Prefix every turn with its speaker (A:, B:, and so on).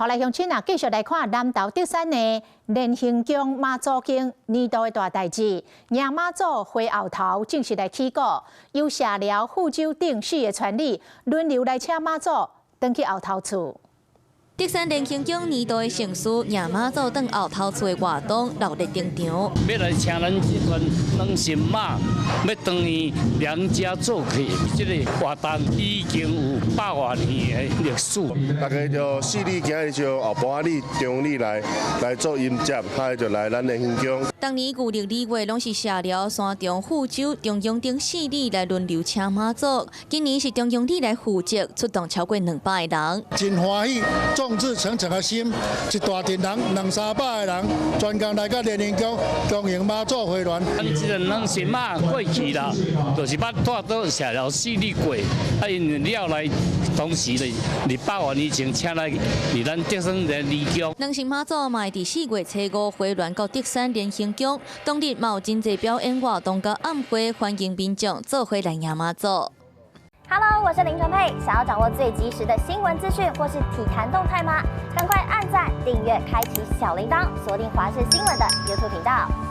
A: 好來，鄉親啊，繼續來看南投竹山的連興宮媽祖宮年度的大代誌，迎媽祖回後頭正式來起鼓，由社寮、富州等四个村里輪流來請媽祖轉去後頭厝。
B: 竹山連興宮年度的盛事，迎媽祖轉後頭厝的活動熱鬧登場。
C: 欲來請咱這尊軟神媽，欲轉去娘家做客，這个活動已經有百外年的歷史。
D: 大家就四里行的就後半里、中里來做迎接，他就來咱連興宮。
B: 當年舊曆2月攏是社寮、山中、富州、中央等四里來輪流請媽祖，今年是中央里來負責，出動超過200个人。
E: 真歡喜，眾志成城的心，一大陣人，兩三百个人，專工來到連興宮，恭迎媽祖回鑾。
C: 咱這个軟神媽過去啦，就是捌蹛佗社寮四里過，啊，𪜶了來當時就佇百外年前請來佇咱竹山連宮。
B: 軟神媽祖嘛會佇4月初5回鑾到竹山連興宮，當日嘛有真濟表演活動佮暗會，歡迎民眾做伙來迎媽祖。
F: Hello，我是林純佩。想要掌握最及時的新聞資訊或是體壇動態嗎？趕快按讚、訂閱、開啟小鈴鐺，鎖定華視新聞的 YouTube 頻道。